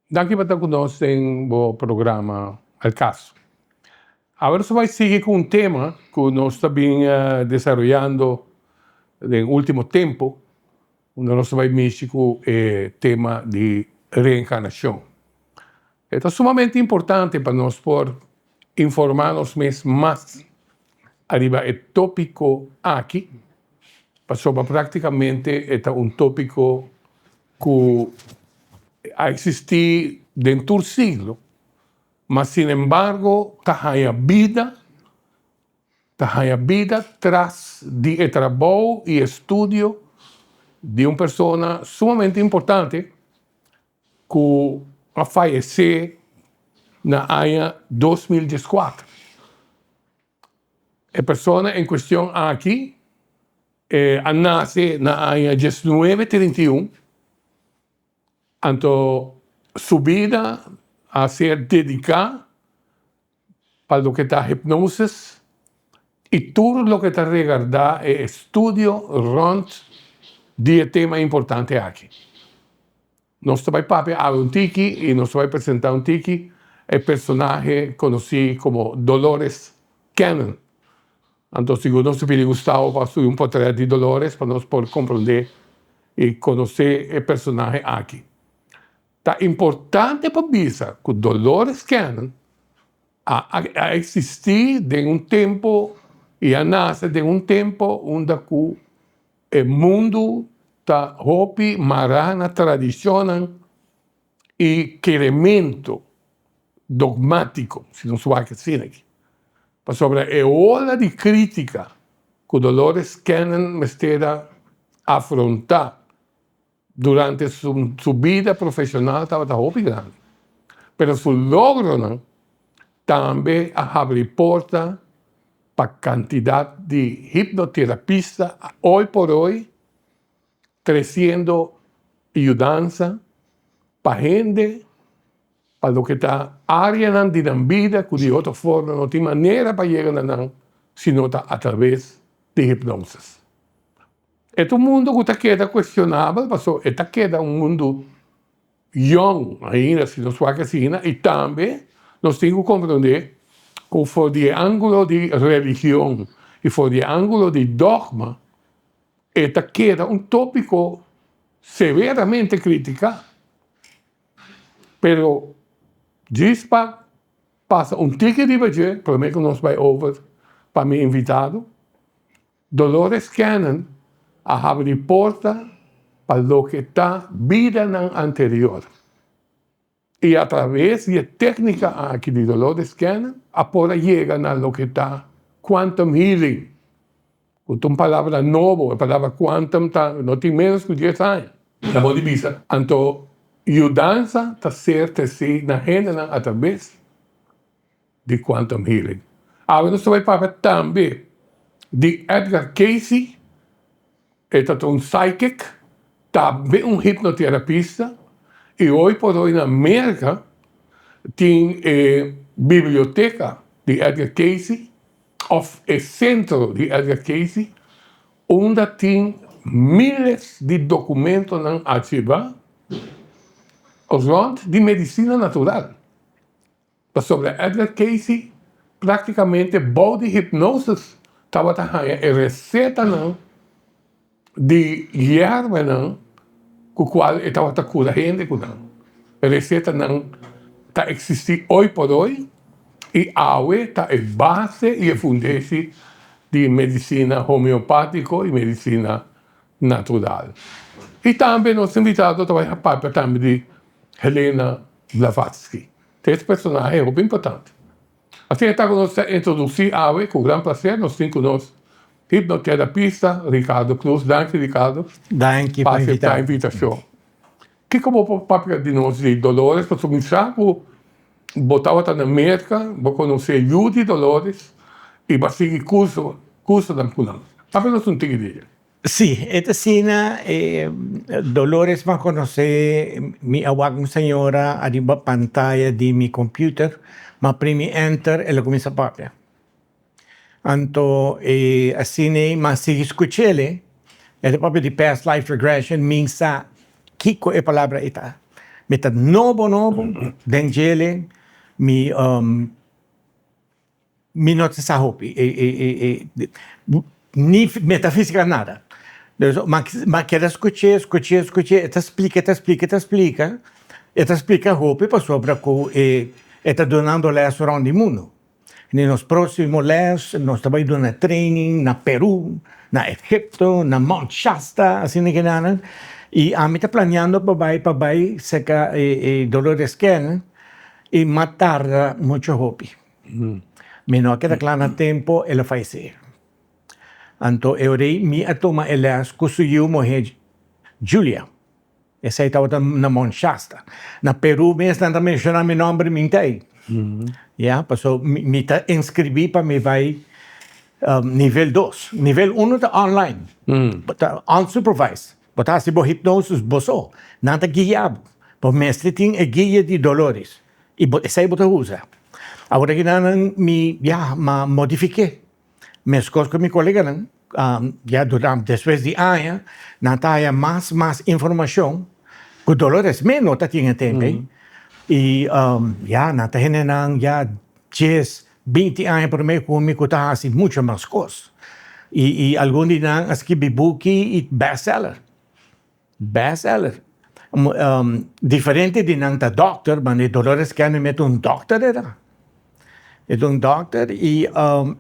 Danki pa ta ku nos den bo programa Al Caso. Awe nos ta bai sigui ku un tema ku nos ta bin desaroyando den ultimo tempu, unda nos ta bai mishi ku e tema di reenkarnashon. E ta sumamente importante pa nos por informá nos mes mas ariba e tópiko aki, pasobra práktikamente e ta un tópiko ku a eksistí den tur siglo, ma sinembargo ta haña bida, ta haña bida tras di e trabou i estudio di un persona sumamente importante ku a fayesé na aña 2014. E persona en kuestion aki a nase na aña 1931, anto su bida a ser dediká pa loke ta hipnosis i tur loke ta regardá e estudio rònt di e tema importante aki. Nos ta bai papia awe un tiki i nos ta bai presentá un tiki e personahe konosí komo Dolores Cannon. Anto sigur nos ta pidi Gustavo pa subi un portrèt di Dolores pa nos por komprondé i konosé e personahe aki. Ta importante pa bisa ku Dolores Cannon a a eksistí den un tempu i a nase den un tempu unda ku E mundu ta hopi mará na tradishonnan i kerementu dogmátiko, si nos wak asina aki. Pasobra e ola di krítika ku Dolores Cannon mester a afrontá durante su bida profeshonal tabata hopi grandi. Pero su logronan tambe a habri porta pa kantidat di hipnoterapista hoy por hoy tresiendo yudansa pa hende pa loke ta areanan di nan bida ku di otro forma no tin manera pa yega na nan si no ta atraves di hipnosis. E ta un mundu ku ta keda kuestionabel pasobra e ta keda un mundu yòn ainda si nos wak asina i tambe nos tin ku komprondé ku for di e ángulo di religion i for di e ángulo di dògma e ta keda un tópiko severamente kritiká. Pero djis pa pasa un tiki riba dje promé ku nos bai over pa mi invitado, Dolores Cannon a habri porta pa loke ta bidanan anterior i a traves di e téknika aki di Dolores Cannon a por a yega na loke ta quantum healing, ku ta un palabra nobo, e palabra quantum ta no tin ménos ku dies aña. Ta bon di bisa. Anto yudansa ta ser tresí na hendenan a traves di Quantum Healing. Awe nos ta bai papia tambe di Edgar Cayce, e ta un psychic, tambe un hipnoterapista y hoy por hoy na Merca tin e biblioteca di Edgar Cayce of e centro di Edgar Cayce unda tin miles di documentonan archiva rond di medicina natural. Pasobra Edgar Cayce práktikamente bou di hipnosis tabata haña e resetanan di yerbanan ku kual e tabata kura hende ku nan. E resetanan ta eksistí oy por oy i awe ta e base i e fundeshi di medisina homeopátiko i medisina natural. I tambe nos invitado ta bai papia tambe di Helena Blavatsky. Tres personahe hopi importante. Asina ta ku nos ta introdusí awe ku gran plaser nos tin ku nos hipnoterapista Ricardo Cruz. Danki Ricardo Danki pa aseptá invitashon. Kiko bo por papia di nos di Dolores? Pasobra mi sa ku bo tabata na Merka, bo konosé yu di Dolores i bo a sigui kurso kursonan ku nan. Papia nos un tiki di dje. Sí, e ta asina, Dolores m'a conoce, mi a wak un señora ariba pantaya di mi computer, m'a primi enter, el a cuminsa papia. Anto asina ei m'a sigui scuch'el, e ta papia di past life regression, mi sa kico e palabra ei ta. Mi ta nobo nobo den djele, mi mi no ta sa hopi ni metafísica nada. Dus m'a keda skuch'é, skuch'é, skuch'é, e ta splika, e ta splika, e ta splika, e ta splika hopi pasobra ku e ta dunando lès rònt di mundu. Den nos próksimo lès nos ta bai duna training na Peru, na Egipto, na Mount Shasta, asina kinanan. I ami ta planeando pa bai pa bai serka e Dolores Cannon i m'a tarda muchu hopi. Mi no a keda kla na tempo, el a fayesé. Anto e ora ei mi a tuma e lès ku su yu muhé Julia. Esei tabata na Mount Shasta. Na Peru mes nan ta menshoná mi nòmber mi ta ei. Ya, paso mi ta inskribí pa mi bai nivel dos. Nivel uno ta online, ta unsupervised. Bo ta hasi bo hipnosis bo so. Nan ta guia bo. Bo mester tin e guia di Dolores i bo esei bo ta usa. Awor aki nan mi ya m'a modifiké. Meskos ku mi koleganan, ya durante despues di aña nan ta haya mas mas informashon ku Dolores mes no ta tin e tempu ei. I ya nan ta hendenan ya dies, binti aña promé ku mi ku ta hasi mucho mas kos. I algun di nan a skibi buki i bestseller, bestseller. Diferente di nan ta dòkter, ma Dolores Cannon mes ta un dòkter era. E ta un dòkter i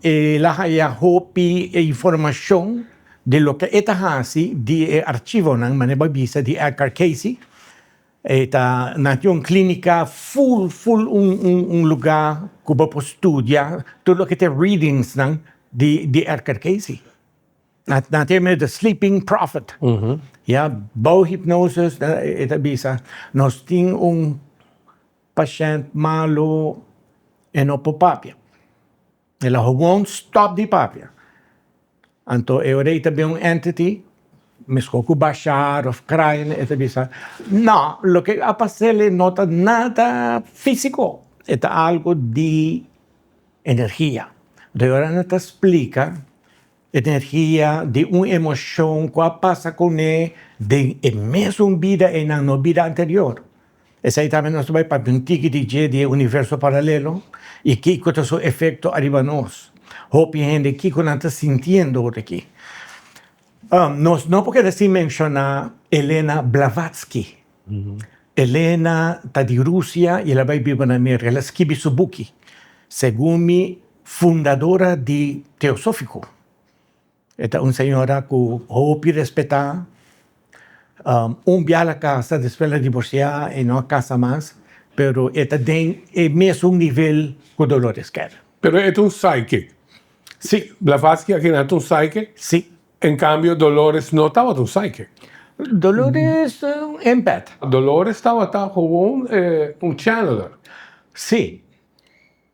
el a haya hopi informashon di loke e ta hasi di e archivonan, manera bo a bisa di Edgar Cayce. E ta nan tin un klínika ful ful un lugá ku bo por studia tur loke ta e readingsnan di Edgar Cayce. Nan ta yama The Sleeping Prophet. Ya, bou hipnosis e ta bisa nos tin un pashènt malu e no por papia. El a gewoon stòp di papia. Anto e ora ei ta bin un entity, meskos ku Bashar òf Kraai, e ta bisa, no, loke a pas'el no ta nada físiko, e ta algu di energia. Anto e ora nan ta splika energia di un emoshon ku a pasa kuné den e mesun bida einan, no bida anterior. Esei tambe nos ta bai papia un tiki di dje di e universo paralelo i kiko ta su efekto ariba nos. Hopi hende kiko nan ta sintiendo ora aki. Nos no por keda sin menshoná Elena Blavatsky. Elena ta di Rusia i el a bai biba na Merka. El a skibi su buki, segun mi, fundadora di Teosófiko. E ta un señora ku hopi respetá. Un bia el a kasa, despues el a divorsiá, e no a kasa mas, pero e ta den e mesun nivel ku Dolores Keller. Pero e ta un psychic. Sí. Blavatsky aki nan ta un psychic? Sí. En cambio Dolores no tabata un psychic. Dolores ta un empath. Dolores tabata gewoon un channeler. Sí.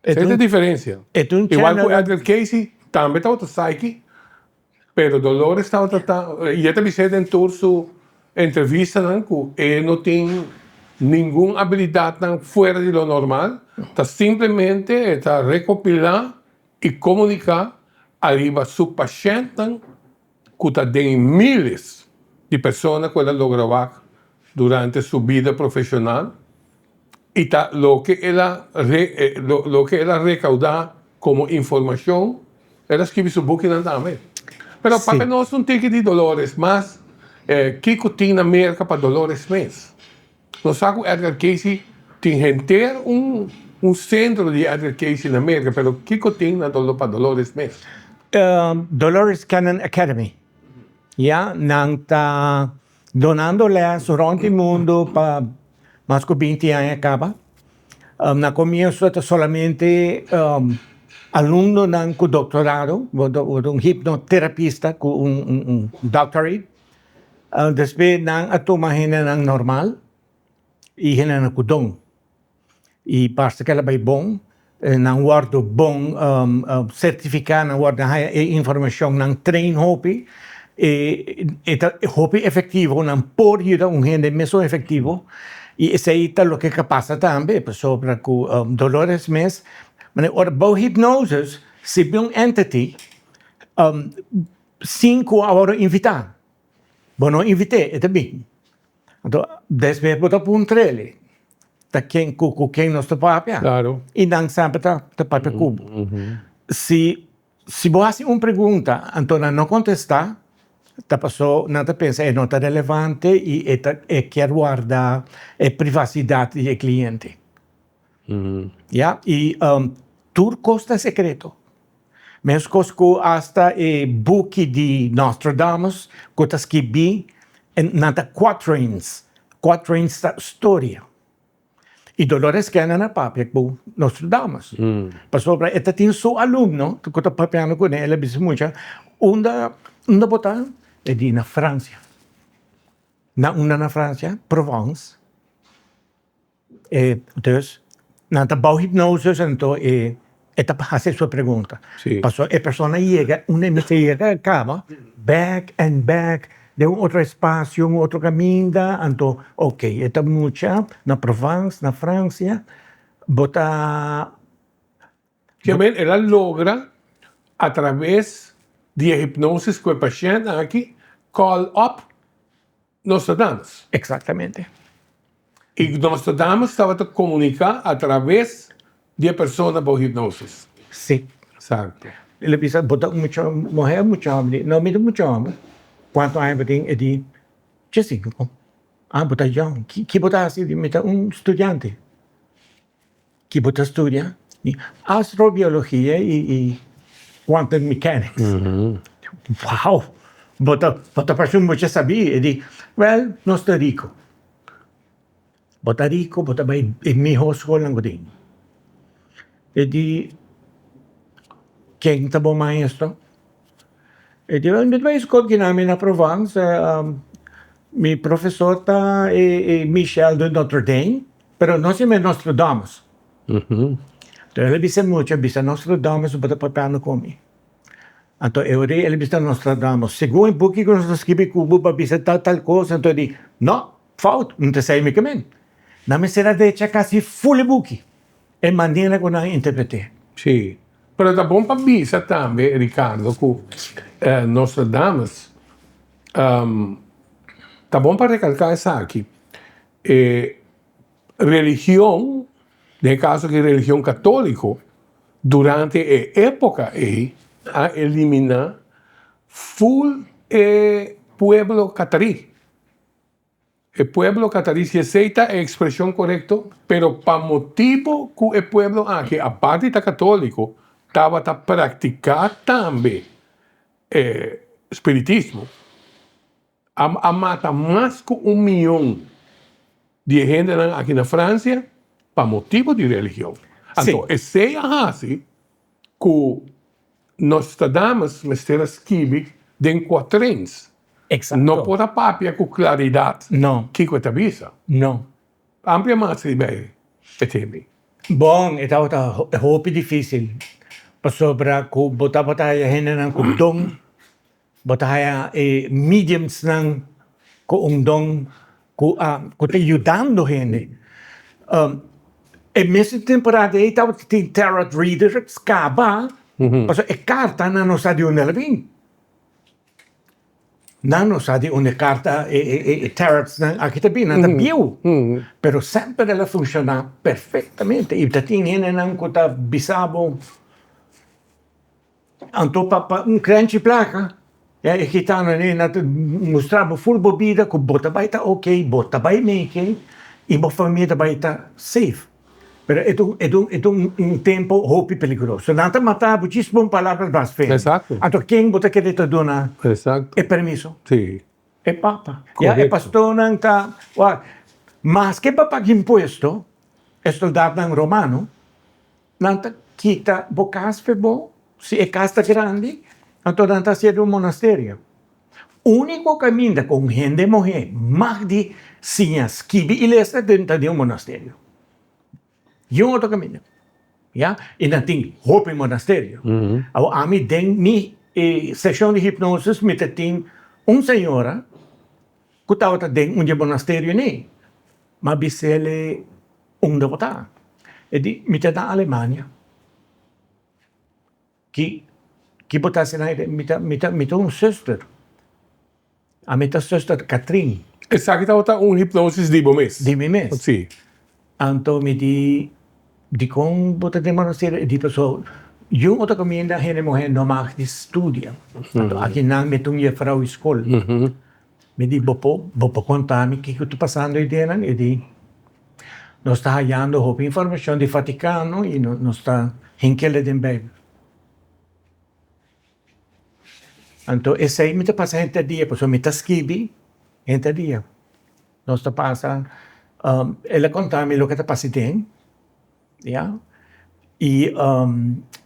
Esei ta e diferencia. E ta un Igual cu Edgar Cayce tambe tabata psychic, pero Dolores tabata ta, y e ta bis'é den tur su entrevistanan cu e no tin ningun abilidadnan fuera di lo normal, ta simplemente e ta recopila y comunica ariba su pashentnan cu ta den miles di persona cu el a logra wak durante su bida profesional y ta loke el a loke el a recauda como informacion el a scribi su bukinan tambe. Pero papia nos un tiki di Dolores mas kico tin na Merca pa Dolores mes? Nos sa ku Edgar Cayce tin henter un un sentro di Edgar Cayce na Merka, pero kiko tin na pa Dolores mes? Dolores Cannon Academy, ya, nan ta donando les rond di mundu pa mas ku binti aña kaba. Na komienso ta solamente alumnonan ku doktorado, un hipnoterapista ku un doctorate. Despues nan a tuma hendenan normal i hendenan ku don. I basta ku el a bai bon, nan wòrdu bon sertifiká, nan wòrdu haña e informashon, nan train hopi, e ta hopi efektivo, nan por yuda un hende mesun efektivo. I esei ta loke ke pasa tambe, pasobra ku Dolores mes, manera ora bo hipnosis, si bin un entity, Sin ku a wòrdu invitá. Bo no invit'é, e ta bin. Anto despues bo ta puntr'el. ta ken ku ku ken nos ta papia. Claro. I nan semper ta ta papia ku bo. Si si bo hasi un pregunta anto nan no kontestá ta paso nan ta pensa e no ta relevante i e ta e kier warda e privasidat di e kliente. Ya i tur kos ta sekreto. Meskos ku asta e buki di Nostradamus ku ta skibí nan ta quatrains, quatrains ta storia. I Dolores Cannon a papia ku Nostradamus pasobra e ta tin su alumno ku ta papiando kuné, el a bisa mucha unda unda bo ta? E di na Francia. Na unda na Francia? Provence. E dus nan ta bou hipnosis anto e e ta hasi su pregunta. Sí. Pasobra e persona yega unda e mester yega kaba back and back den un otro espacio un otro caminda anto ok e ta mucha na Provence na Francia bo ta. Kiamen el a logra a traves di e hipnosis ku e pashent aki call up Nostradamus. Exactamente. Y Nostradamus tabata comunica a traves di e persona bou hipnosis. Si. Exacto. El a bisa, bo ta un mucha muher o mucha homber? No, mi ta mucha homber. Cuanto aña bo tin? E di, diescinco. Ah, bo ta yong. Ki bo ta haci? Mi ta un studiante. Ki bo ta studia? Astrobiologia i quantum mechanics. Wow! Bo ta bo ta parse un mucha sabí. E di, Well, nos ta rico. Bo ta rico, bo ta bai e mihó skolnan ku tin. E di, Ken ta bo maestro? E di, Well, mi ta bai skol kinami na Provence. Mi profesor ta e Michel de Notre Dame. Pero no si me Nostradamus. Anto el a bisa mucha, bisa Nostradamus bo ta papia ku mi. Anto e ora el a bisa Nostradamus, segun e buki ku nos a skibi ku bo a bisa tal tal kos, anto e di, no, fout, no ta esei mi ke men. Nan mester a drecha kasi ful e buki, e manera ku nan a interpret'é. Sí, pero ta bon pa bisa tambe, Ricardo, ku Nostradamus, ta bon pa rekalká esaki, E religion, den e kaso aki religion katóliko, durante e époka ei a eliminá ful e pueblo katarí. E pueblo katarí, si esei ta e ekspreshon korekto, pero pa motibu ku e pueblo aki, aparte di ta katóliko, tabata praktiká tambe e spiritismo. A mata mas ku un mion di e hendenan aki na Fransia pa motibu di religion. Anto esei a hasi ku Nostradamus mester a skibi den kuatrens. No por a papia ku klaridat kiko e ta bisa. Amplia mas riba e tema ei. Bon, e tabata hopi difísil pasobra ku bo tabata haya hendenan ku don. Bo ta haya e mediumsnan ku un don ku a ku ta yudando hende. E mesun temporada ei tabata tin tarot readers kaba, pasobra e kartanan no sa di unda el a bin. Nan no sa di unda e karta e tarotsnan aki ta bin, nan ta bieu. Pero semper el a funshoná perfektamente i ta tin hendenan ku ta bisa bo. Anto pa pa un krenchi plaka e gitano ei na ta mustra bo ful bo bida ku bo ta bai ta ok, bo ta bai meke i bo famia ta bai ta safe. Pero e ta un e ta un e ta un tempo hopi peligroso. Nan ta mata bo djis pa un palabra blasfemo. Anto ken bo ta kere ta duna e permiso? E papa. Ya e pastornan ta wak maske pa paga impuesto e soldatnan romano. Nan ta kita bo kas p'e bo, si e kas ta grandi, anto nan ta hasié di un monasterio. Úniko kaminda ku un hende muhé mag di siña skibi i lesa ta den un monasterio. Niun otro kaminda. Ya, i nan tin hopi monasterio. Awor ami den mi seshon di hipnosis mi ta tin un señora ku tabata den un di e monasterio nei. M'a bis'el unda bo ta. E di, Mi ta na Alemania. Ki ki bo ta hasi na? E di, Mi ta mi ta mi ta un zuster. Ami ta zuster Katrin. Esaki tabata un hipnosis di bo mes? Di mi mes. Si. Anto mi di, Dikon bo ta den monasterio? E di, Pasobra yu otro kaminda hende muhé no mag di studia. Anto aki nan mi ta un jefrou di skol. Mi di, Bo por bo por konta mi kiko ta pasando ei den nan? E di, Nos ta hayando hopi informashon di Vatikano i nos ta hink'el den Beibel. Anto esei mi ta pasa henter dia pasobra mi ta skibi henter dia. Nos ta pasa, el a konta mi loke ta pasa den, ya, i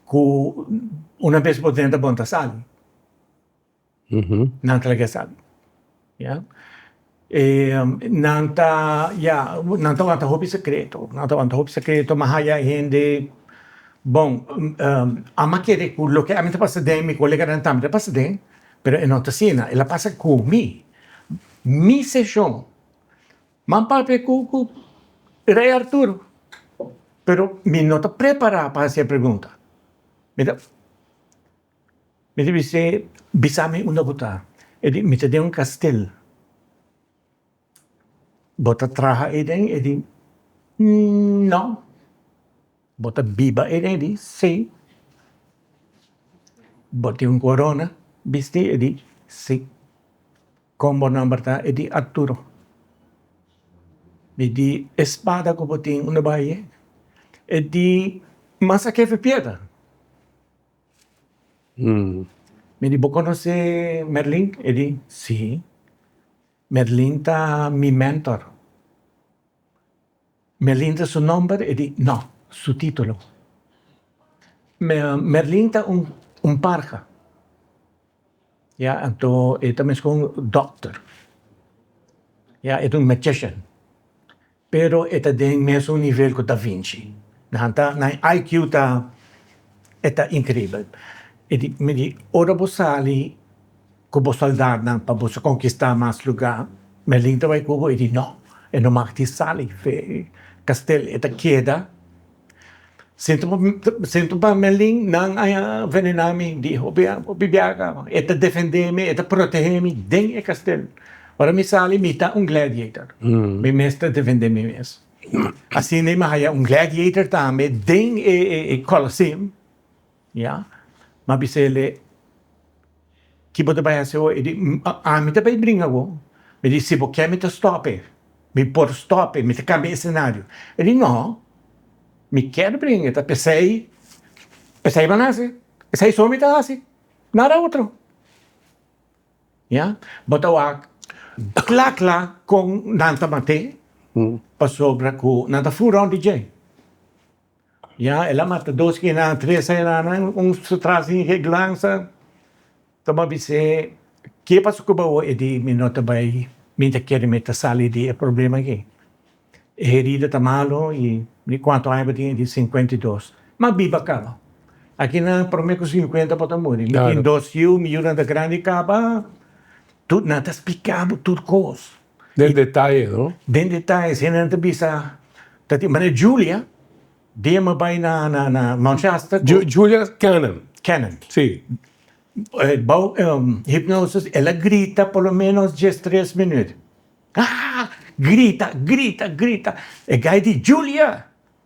ku una bes bo drenta bo no ta sali. Nan ta laga sali, ya. E nan ta, ya, nan ta wanta hopi sekreto, nan ta wanta hopi sekreto, mi a haya hende, bon, ami a kere ku loke ami ta pasa den mi koleganan tambe ta pasa den, pero e no ta asina, el a pasa ku mi, mi seshon, mi a papia ku ku Rei Arturo, pero mi no ta prepara pa hasi e pregunta, mi ta. Mi ta bis'é, Bisa mi unda bo ta. E di, Mi ta den un kastel. Bo ta traha eiden? E di, No. Bo ta biba eiden? E di, Si. Bo tin un korona bisti? E di, Si. Kon bo nòmber ta? E di, Arturo. Mi di, E spada ku bo tin unda bo hañ'é? E di, Mas a kefe piedra. Mi di, Bo konosé Merlin? E di, Sí. Merlin ta mi mentor. Merlin ta su nòmber? E di, No, su título. Merlin ta un parha. Ya, anto e ta meskos un dòkter. Ya, e ta un magician. Pero e ta den mesun nivel ku Da Vinci. Nan ta, nan IQ ta, e ta inkribel. E di, mi di, ora bo sali ku bo sòldatnan pa boso konkistá mas lugá, Merlin ta bai ku bo? E di, no, e no mag di sali fe e kastel, e ta keda. Sintu sintu pa Merlin, nan a venená mi, di hopi hopi biaha kaba. E ta defendé mi, e ta protehé mi den e kastel. Ora mi sali mi ta un gladiator. Mi mes ta defendé mi mes. Asina mi haya un gladiator tambe den e e Colosseum, ya. Mi a bisa el'e, ki bo ta bai hasi awo? E di, ami ta bai bringa awo. Mi di, si bo ke mi ta stòp e. Mi por stòp e, mi ta kambia e senario. E di, no, mi kier bringa, ta p'esei, p'esei bo a nase, esei so mi ta hasi, nada otro. Ya, bo ta wak kla kla kon nan ta mat'é, pasobra ku nan ta fura un di dje. Ya, el a mata dos kinan, tres enanan, un su tras di e glansa. Ta bo a bis'é, Ke pasa ku bo? E di, Mi no ta bai, mi ta kere mi ta sali di e problema aki. E herida ta malo i mi kuantu aña bo tin? E di, 52. Ma biba kaba. Aki nan prome ku sinkuenta bo ta muri. Mi tin dos yu, mi yunan ta grandi kaba. Tur nan ta splika bo tur kos. Den detaye, no? Den detaye. Si nan ta bisa, ta tin, manera Julia, dia mi a bai na na Mount Shasta. Julia Cannon. Cannon. Si. Bou hipnosis el a grita por lo menos diestres minuut. Ah! Grita, grita, grita. E guy di, Julia!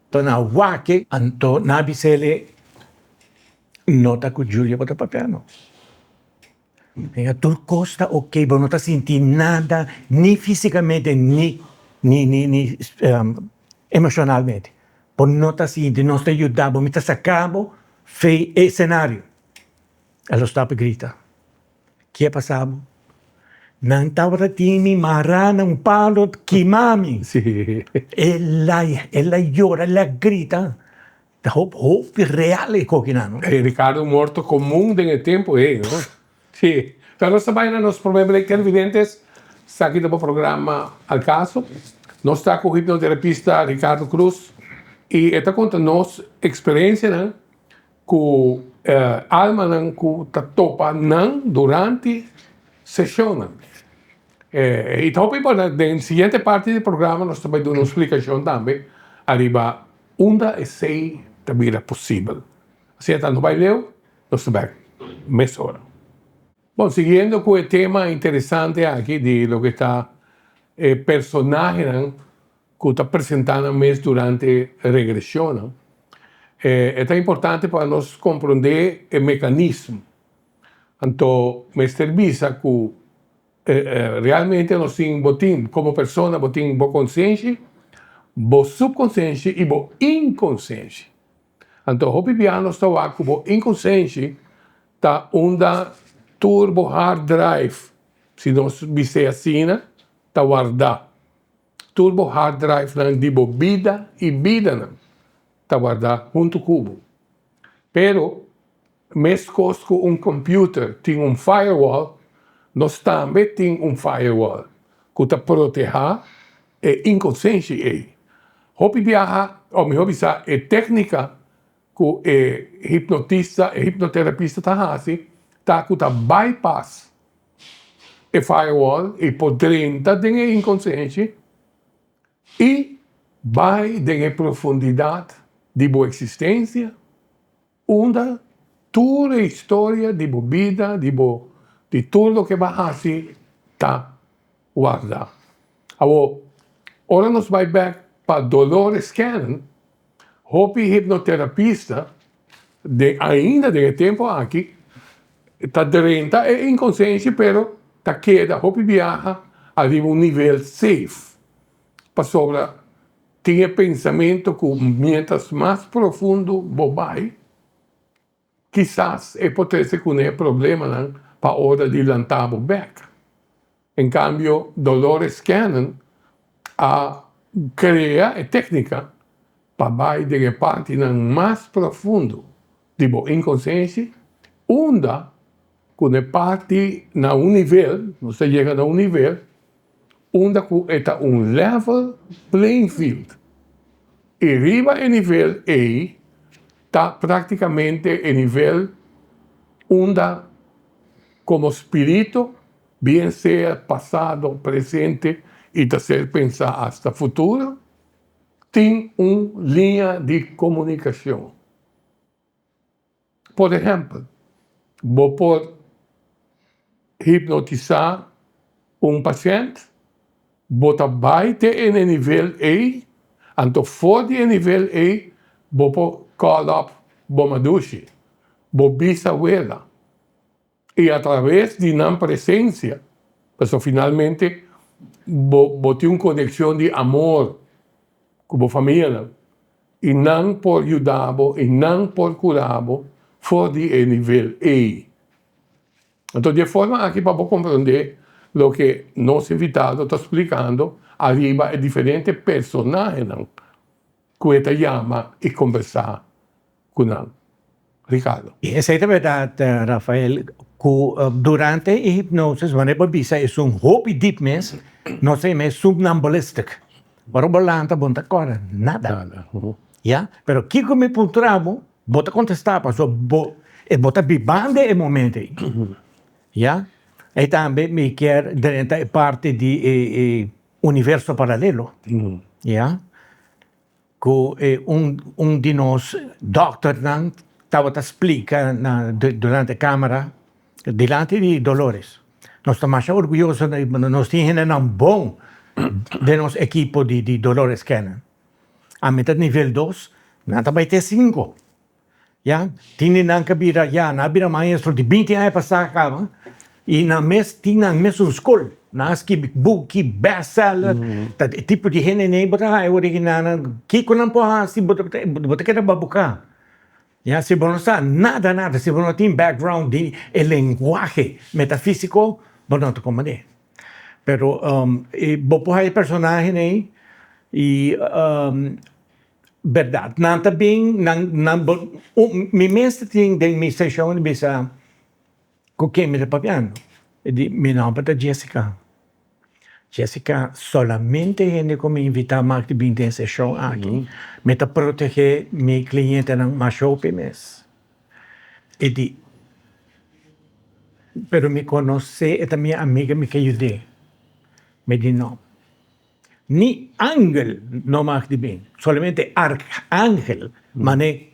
To nan a wak e. Anto nan a bis'el, No ta ku Julia bo ta papia no. Mira tur kos ta ok, bo no ta sinti nada ni físikamente ni ni ni ni emoshonalmente. Bo no ta sinti, nos ta yuda bo, mi ta saka bo fei e senario. El lo stap grita, Ke a pasa bo? Nan tabata tin mi mará na un palo kima mi. El a el a yora, el a grita. Ta hopi hopi real e kokinan no. E Ricardo morto comun den e tempo ey no. Si. Pero nos ta bay na nos prome break televidentes. Esaki ta bo programa Al Caso. Nos ta cu hipnoterapista Ricardo Cruz y e ta conta nos experiencianan cu almanan cu ta topa nan durante sesionnan. Y ta hopi importante den siguiente parti di programa nos ta bay duna un splicacion tambe ariba Unda esei ta bira posibel? Asina ta no bai leu, nos ta bek mesora. Bon, siguiendo ku e tema interesante aki di loke ta e personahenan. ku ta presentá nan mes durante regresionnan. E ta importante pa nos komprondé e mekanismo. Anto mester bisa ku realmente nos tin, bo tin komo persona bo tin bo konsenshi, bo supkonsenshi i bo inkonsenshi. Anto hopi bia nos ta wak ku bo inkonsenshi ta unda tur bo hard drive, si nos bis'é asina, ta wardá. Tur bo hard drivenan di bo bida i bidanan ta wardá huntu ku bo. Pero, meskos ku un computer tin un firewall, nos tambe tin un firewall ku ta protehá e inkonsenshi ei. Hopi biaha, òf mihó bisá e téknika ku e hipnotista, e hipnoterapista ta hasi ta ku ta bypass e firewall i por drenta den e inkonsenshi i bai den e profundidat di bo eksistensia unda tur e historia di bo bida, di bo di tur loke bo a hasi ta warda. Awor, ora nos bai bek pa Dolores Cannon, Hopi hipnoterapista den ainda den e tempo aki ta drenta e inkonsensia pero ta keda hopi biaha ariba un nivel safe pasobra tin e pensamento ku mientras mas profundo bo bai Kisas e por trese kuné problemanan pa ora di lanta bo bek. En kambio, Dolores Cannon a krea e téknika pa bai den e partinan mas profundo di bo inkonsenshi, unda ku n'e parti na un nivel, nos ta yega na un nivel, unda ku e ta un level playing field i riba e nivel ei ta praktikamente e nivel unda komo spirito bien sea pasado, presente i ta ser pensa asta futuro tin un liña di komunikashon. Por ehèmpel, bo por hipnotisá un pashènt, bo ta bai te e nivel ei, anto for di e nivel ei bo por call up bo madushi, bo bisawela, i atraves di nan presensia, pasobra finalmente bo bo tin un konekshon di amor ku bo famianan i nan por yuda bo i nan por kura bo for di e nivel ei. Anto di e forma aki pa bo komprondé loke nos invitado ta splikando ariba e diferente personahenan ku e ta yama i kombersá ku nan. Ricardo. Esei ta bèrdat, Rafael, ku durante e hipnosis, wanneer bo bisa esun hopi dip mes, nos ta yama e somnambulistic. Ora bo lanta bo no ta kòrda nada. Ya, pero kiko mi puntra bo, bo ta kontestá pasobra bo e bo ta bibando e momento ei. Ya, i tambe mi kier drenta e parti di e universo paralelo. Ya. Ku e un un di nos dòkternan tabata splika na durante kamera dilanti di Dolores. Nos ta masha orguyoso nos tin hendenan bon den nos ekipo di di Dolores Cannon. Ami ta nivel dos, nan ta bai te sinku. Ya, tin di nan ka bira ya, nan a bira maestro di binti aña pasá kaba i nan mes tin nan mesun skol. Nan a skibi buki, bestseller, ta e tipo di hende nei bo ta haña originánan, kiko nan por hasi bo ta bo ta keda babuká. Ya, si bo no sa nada nada, si bo no tin background di e lenguahe metafísiko, bo no ta komprendé. Pero bo por haña e personahe nei i Berdad, nan ta bin, nan, nan, bo, un, mi mes ta tin den mi seshon di bisa ku ken mi ta papiando. E di, mi nomber ta Jessica. Jessica, solamente hende ku mi invitá mag di bin den seshon aki. Mi ta protegé mi klientenan masha hopi mes. E di, pero mi konosé, e ta mi amiga, mi ke yud'é. Mi di, no. Ni angel no mag di bin, solamente archangel, mane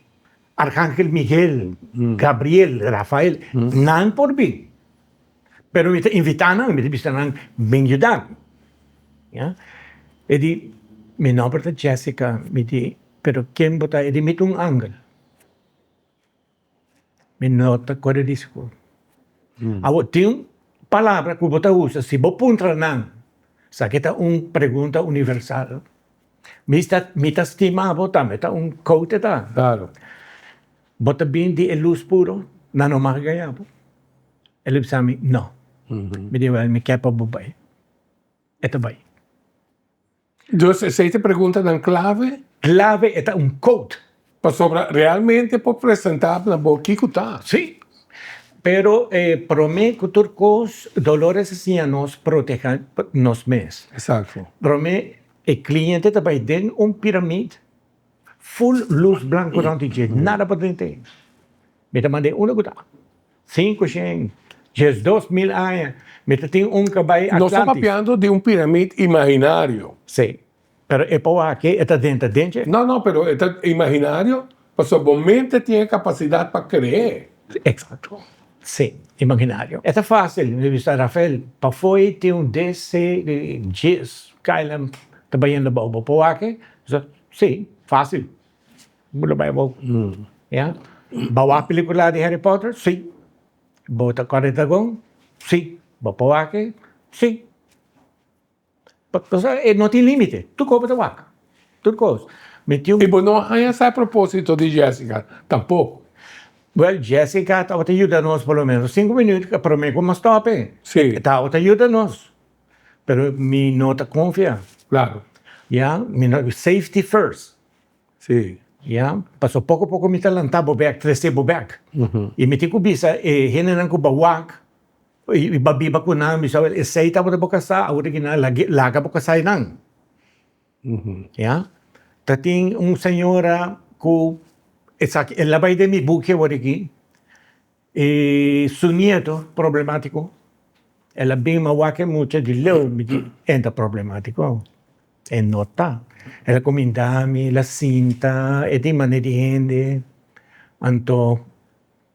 Archangel Miguel, Gabriel, Rafael, nan por bin. Pero mi ta invita nan, mi ta bisa nan bin yuda mi. Ya. E di, Mi nomber ta Jessica, mi di, pero ken bo ta? E di, mi ta un angel. Mi no ta kore risiko. Awor, tin un palabra ku bo ta usa, si bo puntra nan, sa ke ta un pregunta universal. Mi ta mi ta stima bo tambe, ta un koute ta. Klaro. Bo ta bin di e lus puro, nan no mag gaña bo. El a bisa mi, no. Mi di, wèl, mi ke pa bo bai. E ta bai. Dus esei ta e preguntanan klave? Klave, e ta un code. Pasobra realmente por presentá na bo kiko ta. Sí. Pero e promé ku tur kos Dolores a siña nos protehá nos mes. Exacto. Promé e kliente ta bai den un piramid full lus blanku rònt di dje, nada por drent'é. Mi ta mand'é unda ku ta. Sinku shen, 12.000 aña, mi ta tin un kabai Nos ta Atlantis. papiando di un piramid imaginario. Sí, pero e por aki e ta denter den dje. No, no, pero e ta imaginario pasobra bo mente tin e kapasidat pa kre'é. Exacto, sí, imaginario. E ta fácil, mi bisa Rafael, pafó ei tin un DC di djes KLM ta bayendo abou, bo por wak? Sí, fácil. Bo lo bai abou. Ya. Bo wak pelicula di Harry Potter? Si. Bo ta kòrda e dragon? Si. Bo por wak e? Si. Pasobra e no tin limite. Tur kos bo ta wak. Tur kos. Mi tin un. I bo no haña sa e proposito di Jessica tampoko. Well, Jessica tabata yuda nos por lo menos sinku minuut prome ku nos stòp e. Si. E tabata yuda nos. Pero mi no ta konfia. Klaro. Ya. Mi no, safety first. Sí. Ya, paso poko poko mi ta lanta bo bek, trese bo bek. I mi tin ku bisa e hendenan ku ba wak i ba biba ku nan, mi bisa wel esei tabata bo kasá, awor aki nan laga bo kasá einan. Ya, ta tin un señora ku esaki el a bai den mi buki awor aki, i su nieto problemátiko, el a bin mi a wak e mucha di leu, mi di e ta problemátiko. E no ta. El a kuminda mi, el a sinta, e tin manera di hende, anto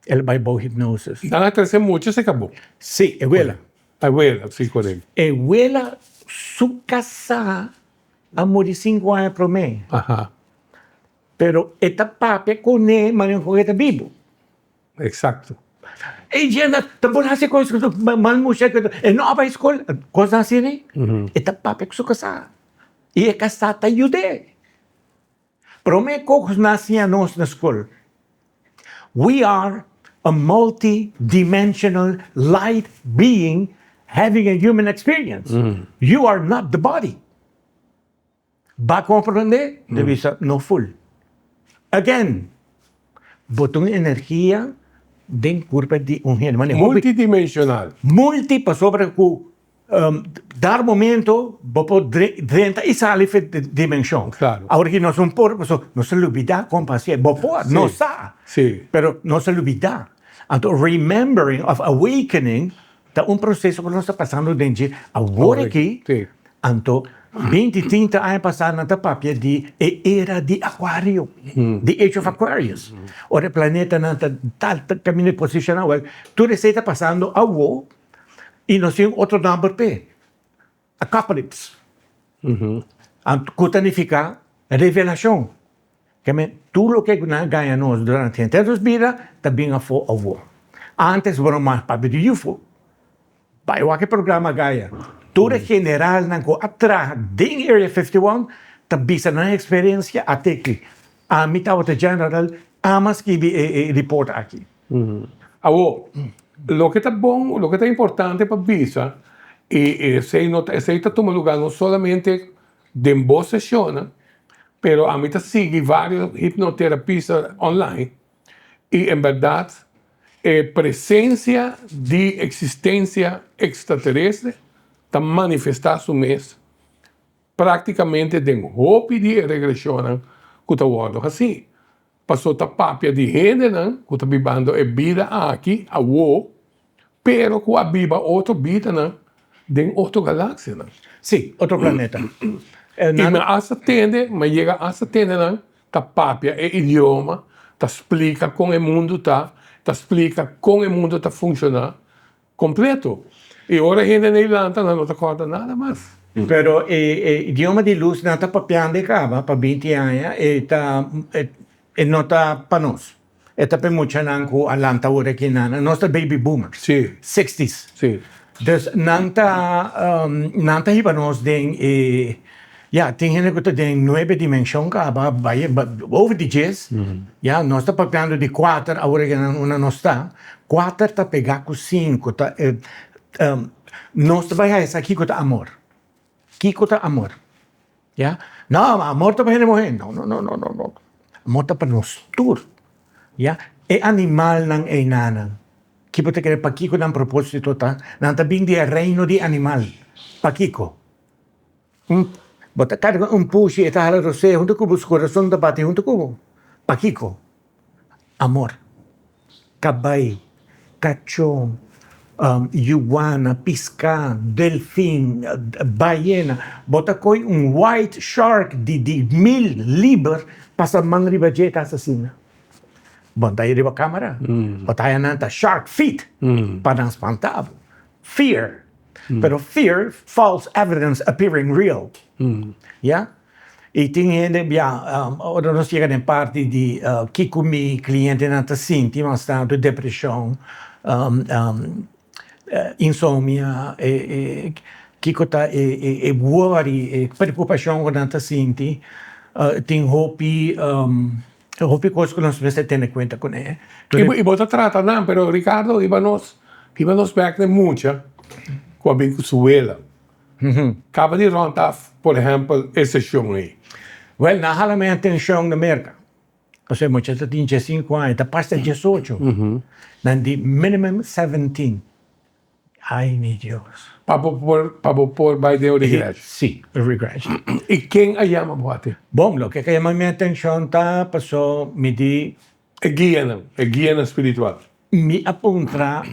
el a bai bou hipnosis. Nan a trese mucha se kabó? Si, e wela. E wela, si, korekto. E wela su kasá a muri sinku aña promé. Aha. Pero e ta papia kuné manera ku e ta bibu. Exacto. E jenda ta por hasi cos mal mucha e no a bai school cosnan asina e ta papia cu su casa y e casa ta yude. Prome cos nan a siña nos na school we are a multi dimensional light being having a human experience you are not the body. Ba comprende? Ta bisa no full. Again, bo ta un energia den curpa di un hende. Mane hopi. Multidimensional. Multi pasobra cu dar momento bo por drenta y sali for di dimension. Claro. Awor ki nos no por pasobra nos ta lubida con pa hacié. Bo por, nos sa. Si. Pero nos ta lubida. Anto remembering of awakening Ta un proceso cu nos ta pasando den dje awor aki, anto binti, trinta aña pasa nan ta papia di e era di Acuario, the age of Aquarius, ora e planetanan ta tal ta caminda y posiciona, wel tur esey ta pasando awo y nos tin otro nomber p'e, Apocalypse, cu ta nifica revelacion. Keme tur loke ku nan a gaña nos durante henter nos bida ta bin afó awor. Ántes bo no mas papia di yufo. Bai wak e programa Gaia. Tur e generalnan ku a traha den Area 51 ta bisa nan eksperensia a teki. Ami tabata general, ami a skibi e report aki. Awor, loke ta bon, loke ta importante pa bisa, i esei no ta, esei ta tuma lugá no solamente den bo sesionnan, pero ami ta sigui varios hipnoterapista online y en berdad e presencia di existencia extraterestre ta manifesta su mes practicamente den hopi di e regresionnan cu ta wordo haci. Paso ta papia di hendenan cu ta bibando e bida aki awo, pero cu a biba otro bidanan den otro galaxianan. Sí, otro planeta. Y mi a hasta tende, mi a yega hasta tende nan ta papia e idioma, ta splica con e mundo ta, ta splica con e mundo ta funciona completo. Y ora hende na e lanta nan no ta corda nada mas. Pero e e idioma di lus nan ta papiando e kaba pa binti aña e ta e no ta pa nos. E ta pa e muchanan ku a lanta awor aki nan. Nos ta baby boomers. Sí. Sixties. Sí. Dus nan ta nan ta hiba nos den e ya tin hende ku ta den nuebe dimenshon kaba bai over di djes. Ya nos ta papiando di kuater awor aki nan unda nos ta. Kuater ta pega ku sinku ta Nos ta bai haña sa kiko ta amor. Kiko ta amor? Ya. No, ma amor ta pa hende muhé. No, no, no, no, no, no. Amor ta pa nos tur. Ya. E animalnan einanan, ki bo ta kere pakiko nan propósito ta? Nan ta bin di e reino di animal. Pakiko? Un, bo ta karga un pushi, e ta hala rosé huntu ku bo, su kurason ta bati huntu ku bo. Pakiko? Amor. Kabai, kachó, yuwana, piská, delfin, bayena. Bo ta koi un white shark di di mil liber pasa man riba dje ta asesina. Bo no ta haña riba kamera. Bo ta haña nan ta shark feet pa nan spanta bo. Fear. Pero fear, false evidence appearing real. Ya. I tin hende, ya, ora nos yega den parti di kiko mi klientenan ta sinti mas tantu, depreshon, insomnia, kiko ta e wori, e preokupashon ku nan ta sinti, tin hopi, hopi kos ku nos mester tene kuenta kuné. I bo ta trata nan, pero Ricardo, hiba nos, hiba nos bèk na e mucha ku a bin ku su wela. Kaba di rond af, por ehempel, e seshon ei. Wel, nan hala mi atencion na Merca. Pasobra e mucha ta tin diesinku aña, ta pasa diesocho. Nan di minimum 17. Ay, mi Dios. Pa bo por, pa bo por bai den un regression? Si, un regression. I ken a yama bo aten? Bon, loke a yama mi atencion ta paso mi di. E guianan, e guianan spiritual. Mi a puntra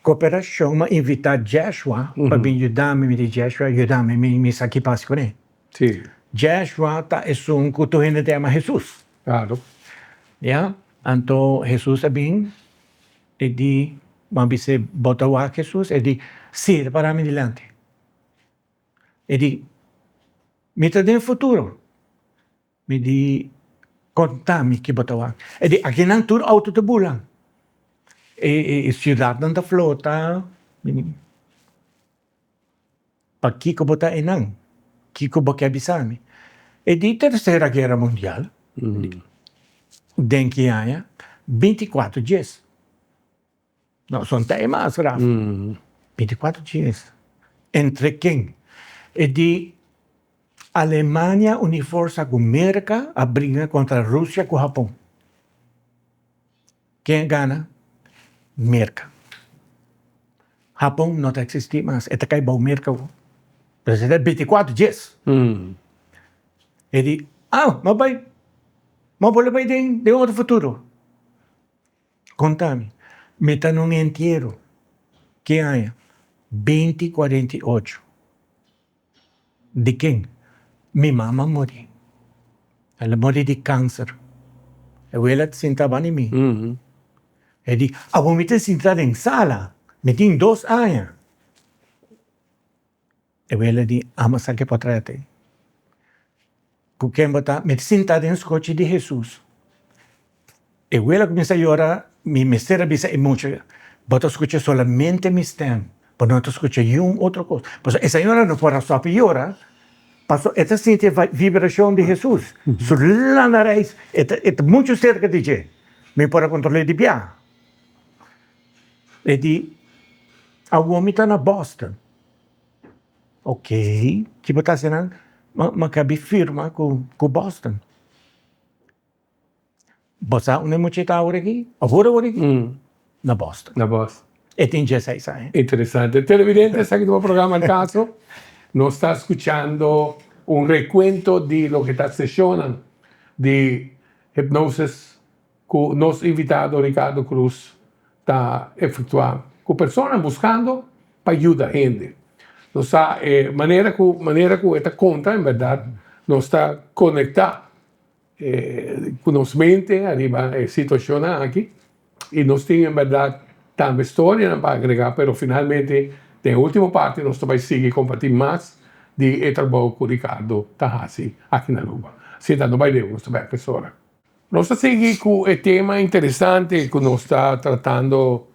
Koperashon, m'a invitá Jeshua pa bin yuda mi, mi di Jeshua yuda mi, mi mi sa ki pasa kuné. Sí. Jeshua ta esun ku tur hende ta yama Hesus. Klaro. Ya, anto Hesus a bin, e di, m'a bis'é, bo ta wak Hesus? E di, sí, e ta pará mi dilanti. E di, mi ta den futuro. Mi di, Konta mi ki bo ta wak. E di, Akinan tur outo ta bula. E siudatnan ta flota. Mi di, Pakiko bo ta einan? Kiko bo ke bisa mi? E di, Tersera Guera Mundial. Den ki aña? 24 djes. No son ta e mas graf. 24 djes. Entre ken? E di Alemania uni forsa ku Merka a bringa kontra Rusia ku Hapon. Ken a gana? Merka. Hapon no ta eksistí mas, e ta kai bou Merka awor. Pero esei ta 24 djes. E di, ah, m'a bai, m'a bolbe bai den otro futuro. Konta mi, mi ta na un entiero, ki aña? Binti 48. Di ken? Mi mama a muri. El a muri di kanser. E wela ta sinta banda di mi. E di, awor mi ta sinta den sala, mi tin dos aña. E wela di, amo sa ke potrèt ei. Ku ken bo ta? Mi ta sinta den skochi di Hesus. E wela kuminsá yora, mi mester a bisa e mucha, bo ta skucha solamente mi stèm, bo no ta skucha niun otro kos. Pasobra e señora no por a stòp yora, pasobra e ta sinti e vibrashon di Hesus. Su lana reis, e ta e ta muchu serka di dje. Mi por a kontrol'é di biaha. E di, Awor mi ta na Boston. Ok, ki bo ta hasi nan? Mi a kabi firma ku Boston. Bo sa unda e mucha ta awor aki? Awor awor aki? Na Boston. Na Boston. E tin dieseis aña. Interesante. Televidente, esaki ta bo programa Al Caso. Nos ta skuchando un rekuento di loke ta seshonnan di hipnosis ku nos invitado Ricardo Cruz ta efectua ku persona buscando pa yuda hende. Nos sa e manera ku manera ku e ta konta en berdad nos ta konekta ku nos mente ariba e situashonnan aki i nos tin en berdad tambe storianan pa agrega pero finalmente. Den e último parti nos ta bai sigui kompartí mas di e trabou ku Ricardo ta hasi aki na Aruba. Asina ta, no bai leu, nos ta bèk mesora. Nos ta sigui ku e tema interesante ku nos ta tratando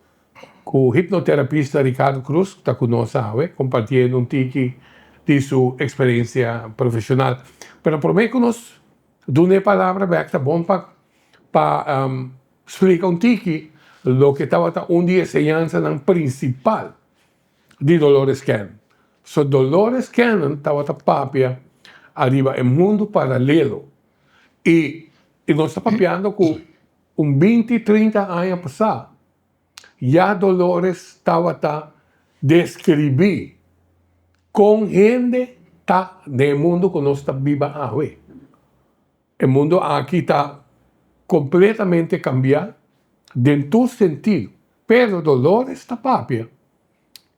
ku hipnoterapista Ricardo Cruz ku ta ku nos awe kompartiendo un tiki di su eksperensia profeshonal. Pero promé ku nos duna e palabra bèk ta bon pa pa splika un tiki loke tabata un di e enseñansanan prinsipal di Dolores Cannon. So Dolores Cannon tabata papia ariba e mundu paralelo i i nos ta papiando ku un binti trinta aña pasá ya Dolores tabata deskribí kon hende ta den e mundu ku nos ta biba awe. E mundu aki ta kompletamente kambiá den tur sentido, pero Dolores ta papia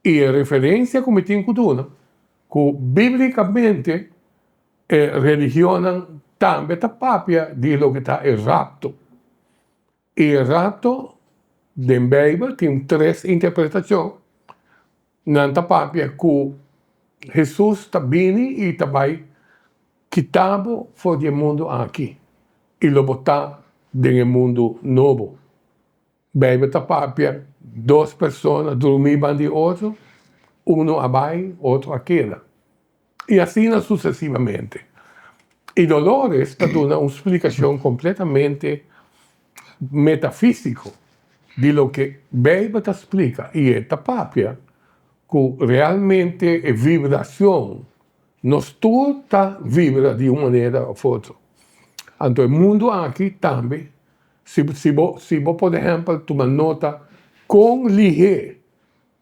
i e referensia ku mi tin ku duna ku bíblikamente e religionnan tambe ta papia di loke ta e rapto. I e rapto den Beibel tin tres interpretashon. Nan ta papia ku Hesus ta bini i ta bai kita bo for di e mundu aki i lo bo ta den e mundu nobo. Beibel ta papia dos persona drumí ban di otro, unu a bai, otro a keda. I asina susesivamente. I Dolores ta duna un splikashon kompletamente metafísiko di loke Beibel ta splika i e ta papia ku realmente e vibrashon, nos tur ta vibra di un manera òf otro. Anto e mundu aki tambe, si si bo si bo por ehèmpel tuma nota kon lihé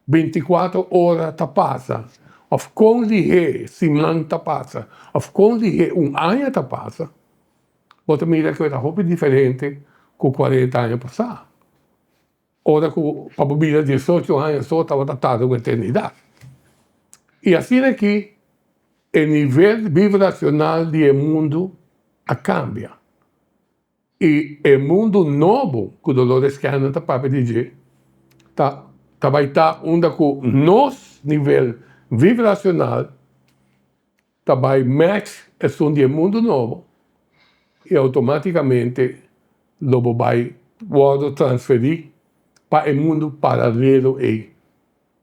Binticuatro ora ta pasa, of con lihé siman ta pasa, of con lihé un aña ta pasa, bo ta mira cu e ta hopi diferente cu cuarenta aña pasá, ora cu pa bo bira diesocho aña so tabata tarda un eternidad. Y asina aki e nivel vibracional di e mundo a cambia. I e mundu nobo ku Dolores Cannon ta papia di dje ta ta bai ta unda ku nos nivel vibracional ta bai match esun di e mundu nobo i automaticamente lo bo bai wordo transferi pa e mundu paralelo ei.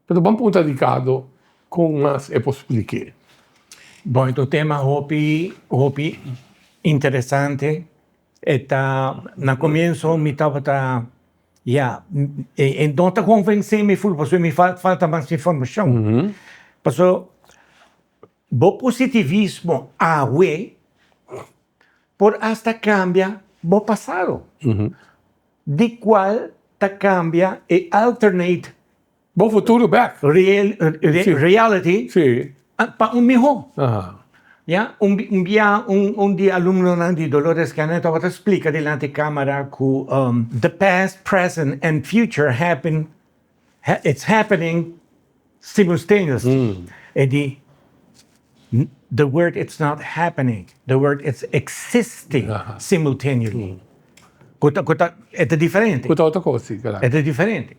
Pero ban puntra Ricardo kon mas e por splik'é. Bon, e ta un tema hopi, hopi interesante. E ta, na comienso mi tabata, ya, e no ta convence mi ful pasobra mi falta mas informacion. Pasobra bo positivismo awe por hasta cambia bo pasado, di cual ta cambia e alternate Bo futuro bek. Real, reality Sí. pa un mihó. Aha. Ya, un un bia un un di alumnonan di Dolores Cannon tabata splika dilanti camera ku the past, present and future happen it's happening simultaneously. E di the word it's not happening, the word it's existing simultaneously. Ku ta ku ta e ta diferente. Ku ta otro kos, si, E ta diferente.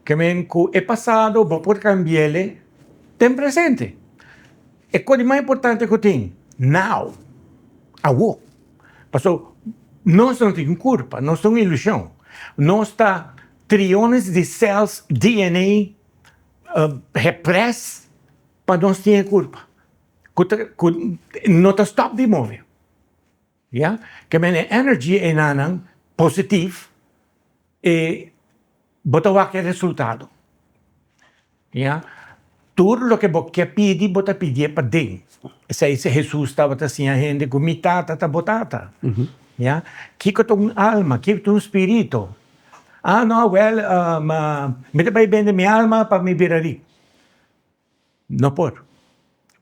Ke men ku e pasado bo por kambi'el den presente. E kos di mas importante ku tin, now, awo. Paso nos no tin kurpa, nos ta un ilushon. Nos ta triones di cells DNA hepres pa nos tin e kurpa ku ta ku no ta stop di move. Ya, ke men e energy enanan positif e bo ta wak e resultado. Ya, tur loke bo ke pidi bo ta pidié paden. Esei si Hesus tabata siña hende ku mi tata ta bo tata. Ya, kiko ta un alma, kiko ta un spirito? Ah no, wèl, mi ta bai bende mi alma pa mi bira riku. No por.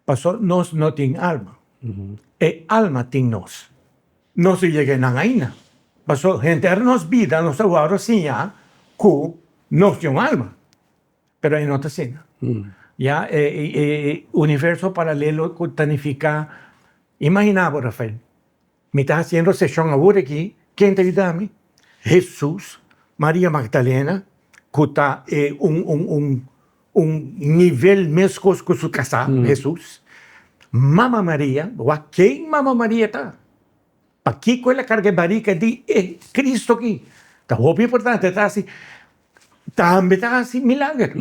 Paso nos no tin alma. E alma tin nos. Nos no yega einan ainda. Paso henter nos bida nos a wòrdu siña ku nos tin un alma. Pero e no ta asina. Ya, e universo paralelo ku ta nifiká, imagina bo Rafael, mi ta hasiendo seshon awor aki, ken ta yuda mi? Hesus, Maria Magdalena, ku ta e un un un. un nivel meskos ku su kasá, Hesus. Mama Maria, wak ken Mama Maria ta? Pakiko el a karga e barika di e Kristu aki? Ta hopi importante, ta hasi, tambe ta hasi milager.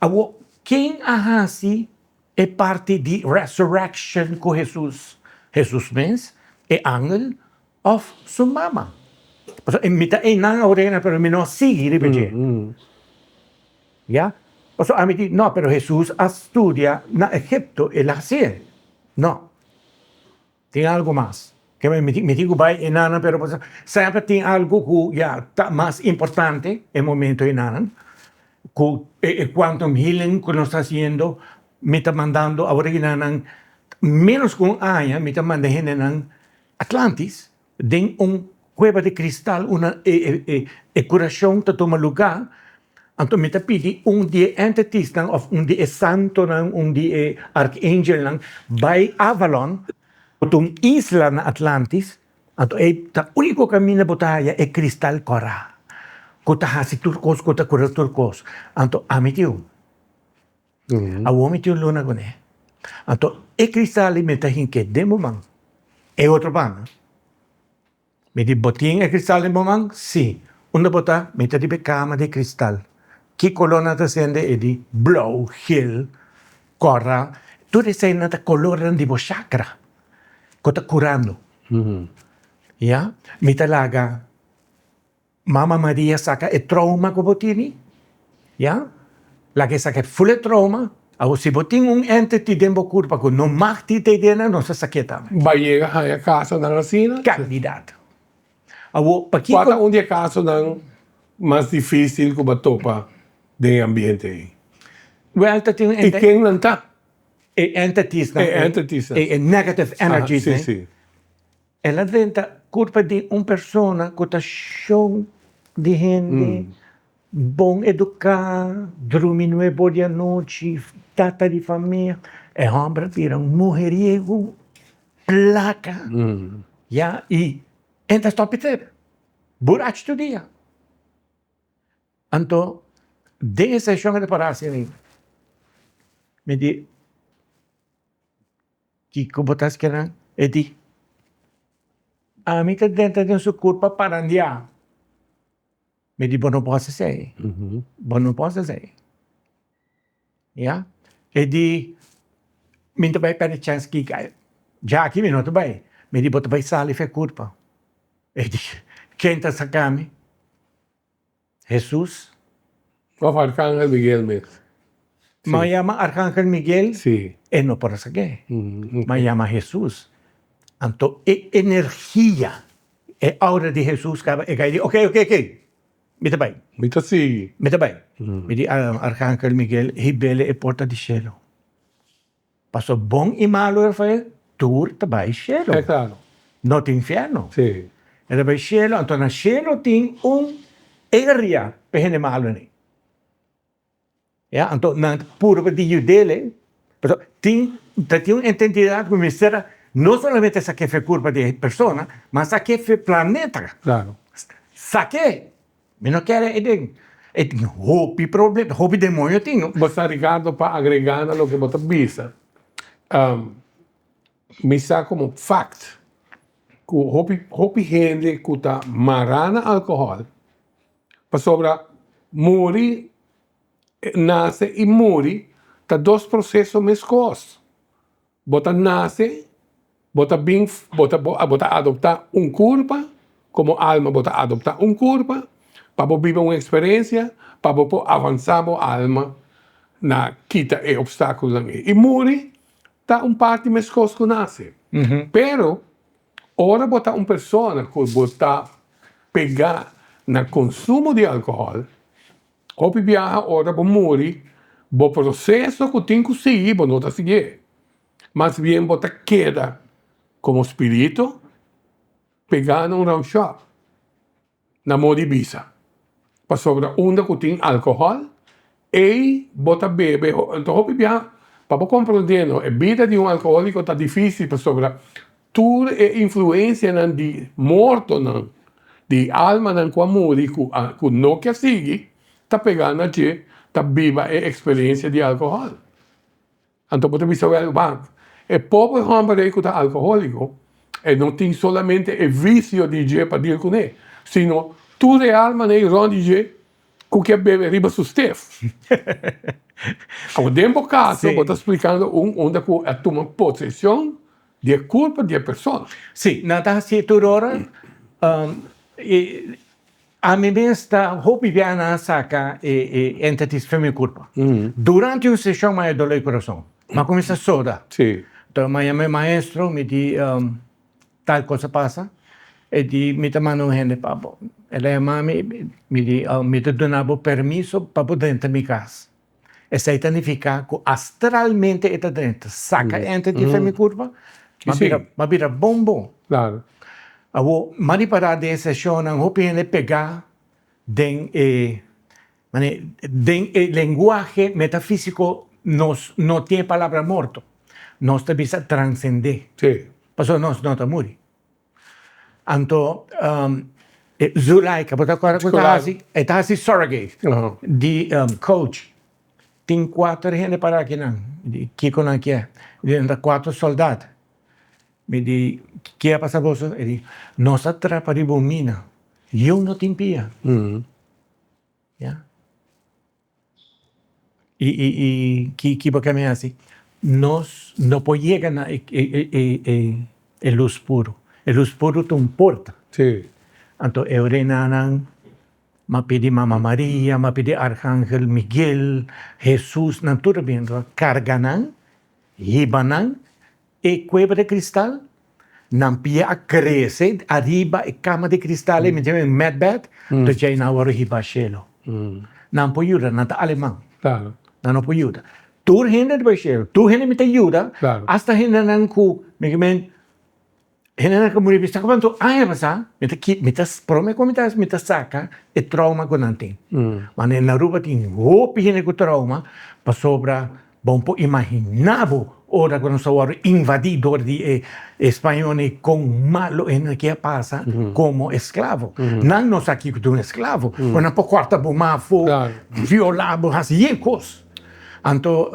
Awor, ken a hasi e parti di resurrection ku Hesus? Hesus mes, e angel, òf su mama? Pasobra mi ta einan awor, pero mi no a sigui riba dje. Ya? Pasobra ami di, no, pero Hesus a studia na Egipto, el a hasié. No. Tin algu mas. Ke mi mi tin ku bai enanan pero semper tin algu ku ya ta mas importante e momento enanan ku e quantum healing ku nos ta hasiendo mi ta mandando awor enanan menos ku un aña mi ta manda hendenan Atlantis den un kueba di kristal una e e kurashon ta tuma luga anto mi ta pidi un di e entities-nan òf un di e santonan un di e arkangelnan bai Avalon ku ta un isla na Atlantis anto ei ta úniko kaminda bo ta haya e kristal kòrá ku ta hasi tur kos ku ta kura tur kos anto ami tin un Awor mi tin un luna kuné. Anto e kristal ei mi ta hink'é den bo man. E otro banda. Mi di, Bo tin e kristal den bo man? Sí. Unda bo ta? Mi ta riba e kama di kristal. Ki kolor nan ta sende? E di, Blou, gel, kòrá. Tur eseinan ta kolornan di bo chakra ku ta kurando. Ya. Mi ta laga. Mama Maria saka e trauma ku bo tini, ya, laga e saka e ful e trauma, awor si bo tin un entity den bo kurpa ku no mag tin te idea nan, nos ta sak'é tambe. Ba yega haña kasonan asina? Kandidat. Awor, pakiko. Kua ta un di e kasonan mas difísil ku bo a topa den e ambiente ei? Wèl, ta tin un. I ken nan ta? E entities nan. E entities nan. E negative energies nan. Si, si. El a drenta kurpa di un persona ku ta shon di hende, bon eduká, drumi nuebor di anochi, tata di famia. E hòmber a bira un muheriego, plaka, ya, i e ta stòp di burachi tur dia. Anto den e seshon e ta para asina, mi di. Kiko bo ta skera? E di, Ami ta drenta den su kurpa parandiá. Mi di, Bo no por hasi esei. Bo no por hasi esei. Ya. E di, Mi ta bai pèrdè chèns kiko. Djaki mi no ta bai. Mi di, Bo ta bai sali for e kurpa. E di, Ken ta saka mi? Hesus. Of Arcangel Miguel mes. Ma yama Arcangel Miguel, Sí. e no por a sak'é. Ma yama Hesus. Anto e energia, e aura di Hesus kaba, e kai di, ok, ok, ok, mi ta bai. Mi ta sigui. Mi ta bai. Mi di Arcangel Miguel, hib'el e porta di shelu. Paso bon i malu, Rafael, tur ta bai shelu. E klaro. No tin infierno. Sí. E ta bai shelu, anto na shelu tin un area pa e hende malunan. Ya, anto nan ta purba di yud'el, pasobra tin, ta tin un ententidat ku mester a no solamente sak'é for e kurpa di e persona, ma sak'é for e planeta. Klaro. Sak'é! Mi no kere e den e tin hopi problema, hopi demoño tin no. Bo sa Ricardo pa agrega na loke bo ta bisa, mi sa komo fact ku hopi hopi hende ku ta mará na alkohòl pasobra muri, nase i muri ta dos proseso meskos. Bo ta nase, bo ta bin, bo ta bo ta adoptá un kurpa, komo alma bo ta adoptá un kurpa pa bo biba un eksperensia, pa bo por avansá bo alma na kita e opstákulonan ei. I muri ta un parti meskos ku nase. Pero ora bo ta un persona ku bo ta pegá na konsumo di alkohòl, Hopi biaha ora bo muri, bo proseso ku tin ku sigui bo no ta siguié. Mas bien bo ta keda komo spiritu pegá na un round shop, na modi bisa. Pasobra unda ku tin alkohòl, ei bo ta bebe. Anto hopi biaha pa bo komprondé no, e bida di un alkohóliko ta difísil pasobra Tur e influencianan di mortonan, di almanan cu a muri cu no ke sigui, ta pega na dje. ta biba e eksperensia di alkohòl. Anto bo ta bisa wèl, wak, e pober hòmber ei ku ta alkohóliko, e no tin solamente e visio di dje pa deal kuné, sino tur e almanan ei rònt di dje ku ke bebe riba su stef. Awor den bo kaso bo ta splikando un unda ku a tuma poseshon di e kurpa di e persona. Sí, nan ta hasié tur ora. I ami mes ta hopi bia nan a saka e entities for mi kurpa. Durante un seshon mi a doló e kurason. Mi a kuminsá soda. Enton mi a yama e maestro, mi di tal kos a pasa. E di mi ta manda un hende pa bo. El a yama mi, mi di mi ta duna bo permiso pa bo drenta mi kas. Esei ta nifiká ku astralmente e ta drenta. Saka e entity for mi kurpa, mi a bira bon bon. Awor, mi a ripará den e seshonnan hopi hende pegá den e manera den e lenguahe metafísiko nos no tin e palabra morto. Nos ta bisa transendé. Pasobra nos no ta muri. Anto e Zulaika, bo ta acorda cu ta haci? E ta haci surrogate di coach. Tin cuater hende para akinan. Mi di, kico nan kier? Mi di, nan ta cuater soldat. Mi di, ke a pasa boso? E di, nos a trapa riba un mina. Yu no tin pia. Ya. I i i ki ki bo ke mi hasi? Nos no por yega na e e e e e lus puru. E lus puru ta un porta. Sí. Anto e reinanan m'a pidi Mama Maria, m'a pidi Arcangel Miguel, Hesus, nan tur a bini karga nan, hiba nan E kueba di kristal, nan pia a krese ariba e kama di kristal ei, mi ta yama med bed, ta djei nan a wòrdu hiba shelu. Nan por yuda, nan ta aleman, nan no por yuda. Tur hende ta bai shelu, tur hende mi ta yuda, asta hendenan ku mi ke men, hendenan ku a muri bisa kuantu aña pasá, mi ta mi ta prome ku mi ta hasi mi ta saka e trauma ku nan tin. Manera na Aruba tin hopi hende ku trauma pasobra Bo por imaginá bo ora ku nos a wòrdu invadí dor di e spañolnan kon malu e nan ke a pasa komo esklavo. Nan no sa kiko ta un esklavo. Bo nan por kòrta bo man afó, violá bo, hasi yen kos. Anto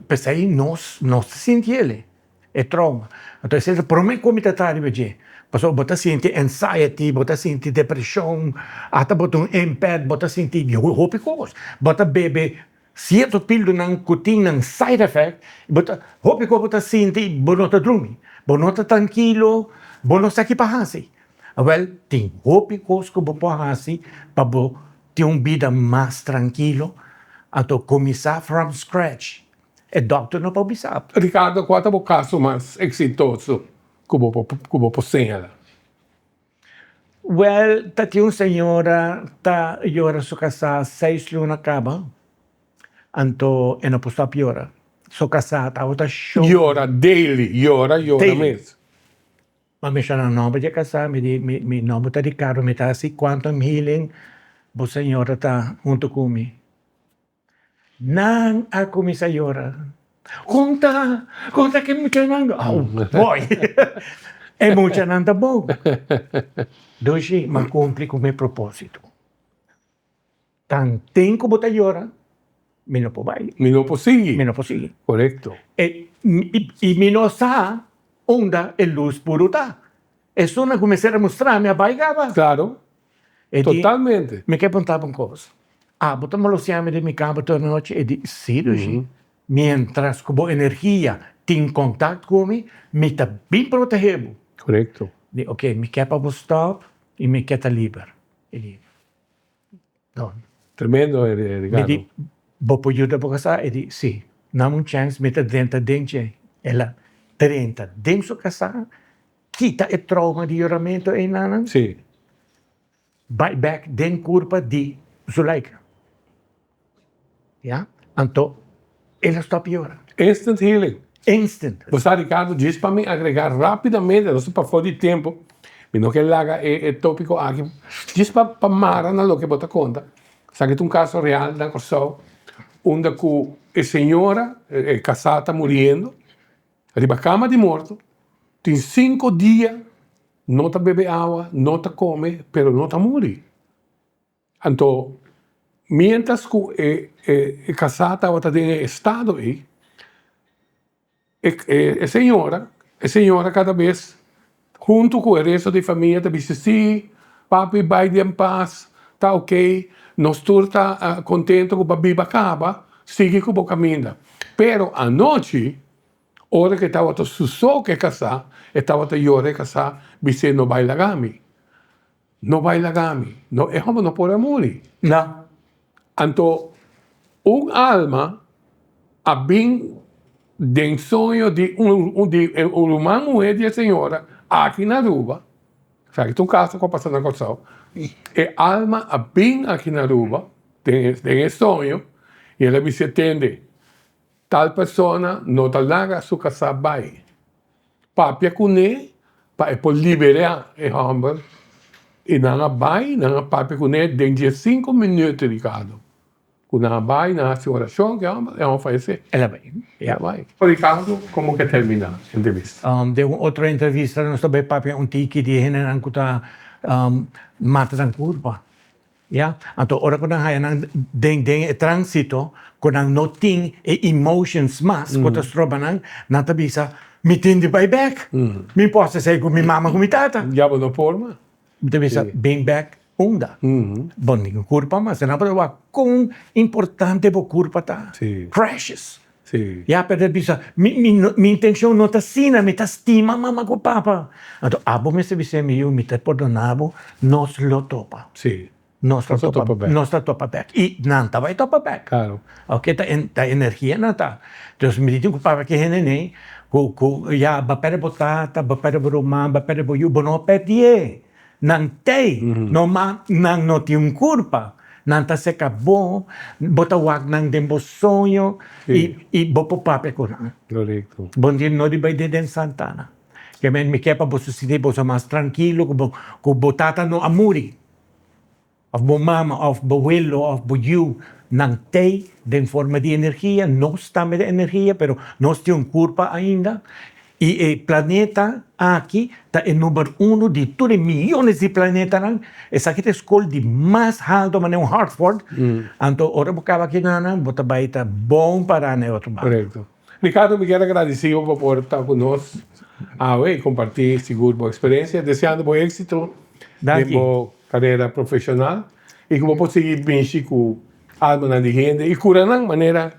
p'esei nos no ta sinti el e trauma. Anto esei ta e promé ku mi ta traha riba dje. Pasobra bo ta sinti anxiety, bo ta sinti depreshon, ata bo ta un empath, bo ta sinti hopi kos. Bo ta bebe Cierto pildonan cu tin nan side effect, bo ta hopi cu bo ta sinti bo no ta drumi, bo no ta trankilo, bo no sa ki pa haci. Awel, tin hopi cos cu bo por haci pa bo tin un bida mas trankilo, anto cuminsa from scratch. E dokter no por bisa bo. Ricardo, cua ta bo caso mas exitoso cu bo cu bo por señala? Wel, ta tin un señora ta yora su casá seis luna caba, anto e no por stop yora. Su casá tabata show. Yora daily, yora, yora mes. Ma mi shona nomber di e casá, mi di, mi nomber ta Ricardo, mi ta haci quantum healing, bo señora ta hunto cu mi. Nan a kuminsá yora. Kon ta? Kon ta ku e muchanan? Au boy! E muchanan ta bon. Dushi, m'a kumpli ku mi propósito. Tanten ku bo ta yora, mi no por bai. Mi no por sigui. Mi no por sigui. Korekto. E i mi no sa unda e lus puru ta. Esun a kuminsá a mustra mi a bai kaba. Klaro. E di, Totalmente. Mi ke punta bo un kos. Abo ta molostia mi den mi kama tur anochi? E di, Si, Dushi. Mientras ku bo energia tin kontakt ku mi, mi ta bin protehe bo. Korekto. Di, Oke, mi ke pa bo stòp i mi ke ta liber. E di, No. Tremendo, Ricardo. Mi di, Bo por yuda bo kasá? E di, Si. Nam un chèns, mi ta drenta den dje. El a drenta den su kasá. Kita e trauma di yoramentu einanan. Sí. Bai bek den kurpa di Zulaika. Ya, anto el a stop yora. Instant healing. Instant. Bo sa Ricardo, djis pa mi agrega rapidamente, nos ta pafó di tempu, mi no ke laga e topiko aki, djis pa pa mara na loke bo ta konta, esaki ta un kaso real na Kòrsou, unda ku e señora, e kasá ta muriendo, Riba kama di morto tin sinku dia no ta bebe awa, no ta kome, pero no ta muri. Anto Miéntras ku e e kasá tabata den e estado ei, e e señora e señora kada bes huntu ku e resto di famia ta bisa si, papi bai den pas, ta oke, nos tur ta kontento ku bo a biba kaba, sigui ku bo kaminda. Pero anochi ora ku e tabata su so ku e kasá, e tabata yora e kasá bis'é no bai laga mi. No bai laga mi. No, e hòmber no por a muri. No. Anto un alma a bin den soño di un di e ruman muhé di e señora aki na Aruba, esaki ta un kaso ku a pasa na Kòrsou, e alma a bin aki na Aruba den den e soño i el a bisa tende, tal persona no ta laga su kasá bai. Papia kuné pa e por liberá e hòmber i nan a bai, nan a papia kuné den diesinku minüt, Ricardo, ku nan a bai, nan a hasi orashon ku e hòmber, e hòmber fayesé. El a bai. El a bai. Ricardo, komo ke terminá e entrevista? Den un otro entrevista nos ta bai papia un tiki di e hendenan ku ta mata nan kurpa. Ya, anto ora ku nan haya nan den den e transito ku nan no tin e emotions mas ku ta stroba nan, nan ta bisa, Mi tin di bai bek, mi por hasi esei ku mi mama ku mi tata. Ya bo no por mas. Mi ta bisa, Bin bek unda? Bo no tin kurpa mas. Nan por wak kon importante bo kurpa ta. Precious. Ya, pero ta bisa, Mi mi intenshon no ta asina, mi ta stima mama ku papa. Anto abo mester bis'é, mi yu, mi ta pordona bo, nos lo topa. Nos ta topa bèk. Nos ta topa bèk. I nan ta bai topa bèk. Oke, ta ta energia nan ta. Dus mi tin ku papia ku e hende nei, ku ku ya, bo a pèrdè bo tata, bo a pèrdè bo ruman, bo a pèrdè bo yu, bo no a pèrdè. Nan tei, no ma nan no tin un kurpa. Nan ta seka bo, bo ta wak nan den bo soño i i bo por papia ku nan. Korekto. Bo no tin nodi bai den Santana. Ke men mi ke pa boso sinti boso mas trankilo ku bo ku bo tata no a muri, òf bo mama, òf bo welo, òf bo yu. Nan tei den forma di energia, nos tambe ta energia, pero nos tin un kurpa ainda. I e planeta aki ta e number uno di tur e miyones di planetanan. Esaki ta e skol di mas halto manera un Hartford. Anto ora bo kaba aki nan bo ta bai ta bon para na e otro banda. Korekto. Ricardo mi kier a gradisi bo pa por ta ku nos awe i komparti sigur bo eksperensia. Deseando bo éksito den bo karera profeshonal i ku bo por sigui binshi ku almanan di hende i kura nan manera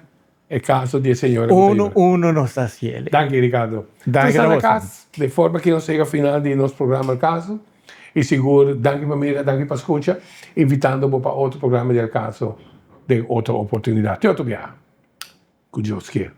E caso di e señora cu ta Uno, uno nos ta haciele. Danki Ricardo. Danki na boso. Cas, de forma cu nos yega final di nos programa El Caso. Y sigur danki pa mira, danki pa scucha, invitando bo pa otro programa di El Caso den otro oportunidad. Te otro biaha, cu Dios kier.